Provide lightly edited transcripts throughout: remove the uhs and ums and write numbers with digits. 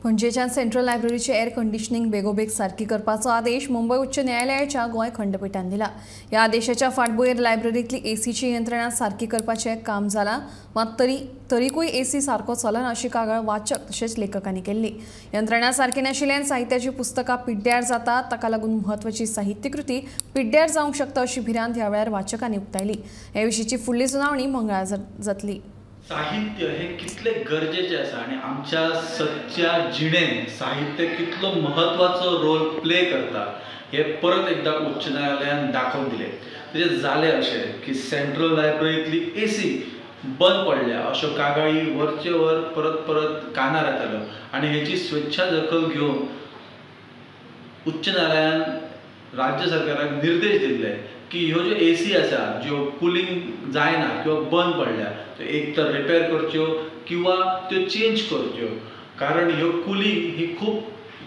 पणजेच्या central लायब्ररीचे air conditioning बेगोबेग सारकी करपाचो आदेश मुंबय उच्च न्यायालयाच्या गोंय खंडपीठान दिला. ह्या आदेशाच्या फाटभुंयेर लायब्ररींतली एसीची यंत्रणा सारकी करपाचें काम जालां, मात तरीकूय एसी सारको चलना अशी कागाळ वाचक तशेंच लेखकांनी केल्ली. यंत्रणा सारकी नाशिल्ल्यान साहित्याची पुस्तकां पिड्ड्यार जातात, ताका लागून म्हत्वाची साहित्यकृती पिड्ड्यार जावंक शकता अशी भिरांत ह्या वेळार वाचकांनी उक्तायली. हे विशींची फुडली सुनावणी मंगळार जातली. साहित्य हे कितले गरजेचे आसा आनी आमच्या सदच्या जिणेन साहित्य कितलो म्हत्वाचो रोल प्ले करता हे परत एकदा उच्च न्यायालयान दाखोवन दिलें. तशें जालें अशें की सेंट्रल लायब्ररींतली एसी बंद पडल्या अश्यो कागाळी वरचे वर परत परत कानार येताल्यो आनी हेची स्वेच्छा दखल घेवन उच्च न्यायालयान राज्य सरकाराक निर्देश दिल्ले की ह्यो ज्यो एसी आसा ज्यो कुलींग जायना किंवा बंद पडल्या त्यो एक तर रिपेर करच्यो किंवा त्यो चेंज करच्यो, कारण ह्यो कुलींग ही खूब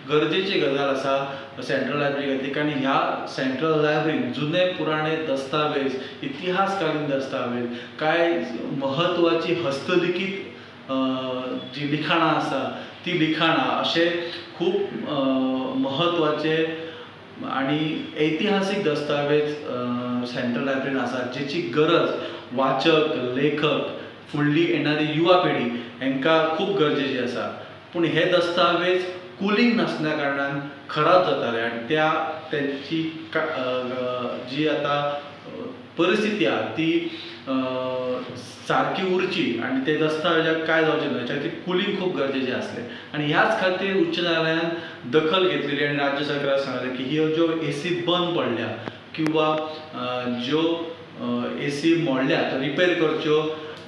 गरजेची गजाल आसा सेंट्रल लायब्ररी खातीर. कारण ह्या सेंट्रल लायब्ररीन जुने पुराणे दस्तावेज, इतिहासकालीन दस्तावेज, कांय म्हत्वाची हस्तलिखीत जी लिखाणां आसा ती लिखाणां अशे खूब म्हत्वाचे आनी ऐतिहासीक दस्तावेज सेंट्रल लायब्ररीन आसा, जेची गरज वाचक, लेखक, फुडली येणारी युवा पिढी हांकां खूब गरजेची आसा. पूण हे दस्तावेज कुलींग नासल्या कारणान खराब जाताले आनी त्या तेंची जी आतां परिस्थिती आहा ती सारकी उरची आनी ते दस्तावेजाक कांय जावचें न्हय हेच्या खातीर कुलींग खूब गरजेचें आसलें. आनी ह्याच खातीर उच्च न्यायालयान दखल घेतलेली आनी राज्य सरकाराक सांगलें की ह्यो ज्यो एसी बंद पडल्या किंवा ज्यो एसी मोडल्या त्यो रिपेर करच्यो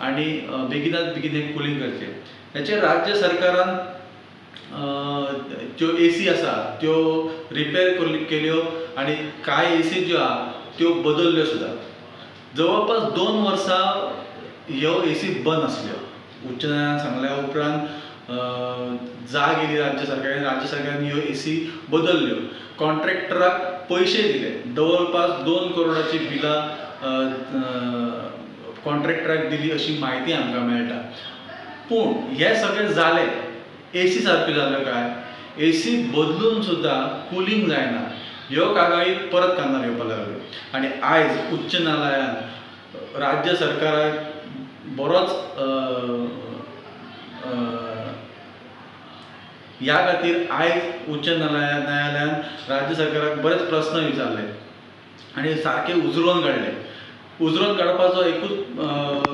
आनी बेगिनात बेगीन हें कुलींग करचें. हेचेर राज्य सरकारान ज्यो एसी आसा त्यो रिपेर केल्यो आनी कांय एसी ज्यो आहा त्यो बदल्ल्यो सुद्दां. जवळपास 2 वर्सां ह्यो एसी बंद आसल्यो. उच्च न्यायालयान सांगल्या उपरांत जाग येयली राज्य सरकारान, राज्य सरकारान ह्यो एसी बदल्ल्यो, कॉन्ट्रॅक्टराक पयशे दिले, जवळपास 2 करोडाची बिलां कॉन्ट्रॅक्टराक दिली अशी म्हायती आमकां मेळटा. पूण हें सगळें जालें, एसी सारक्यो जाल्यो काय एसी बदलून सुद्दां कुलींग जायना ह्यो कागाळी परत कानार येवपाक लागल्यो. आनी आयज उच्च न्यायालयान राज्य सरकाराक बरोच ह्या खातीर आयज उच्च न्यायालयान राज्य सरकाराक बरेच प्रस्न विचारले आनी सारके उजरोवन काडले. उजरोवन काडपाचो एकूच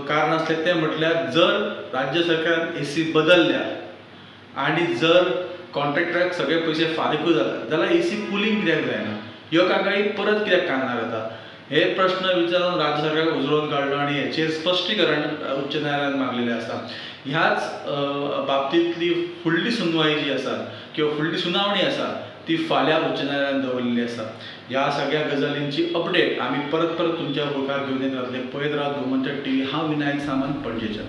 कारण आसलें तें म्हटल्यार जर राज्य सरकारान एसी बदलल्या आनी जर कॉन्ट्रॅक्टराक सगळे पयशे फारीकूय जाता जाल्यार एसी कुलींग कित्याक जायना, ह्यो कागाळी परत कित्याक कानार येता, हे प्रश्न विचारून राज्य सरकाराक उजरोवन काडलो आनी हेचेर स्पश्टीकरण उच्च न्यायालयान मागलेलें आसा. ह्याच बाबतींतली फुडली सुनवाई जी आसा किंवा फुडली सुनावणी आसा ती फाल्यां उच्च न्यायालयान दवरलेली आसा. ह्या सगळ्या गजालींची अपडेट आमी परत परत तुमच्या मुखार घेवन येत रावतले. पळयत रावत गोमंतक टीव्ही. हांव विनायक सामंत, पणजेच्यान.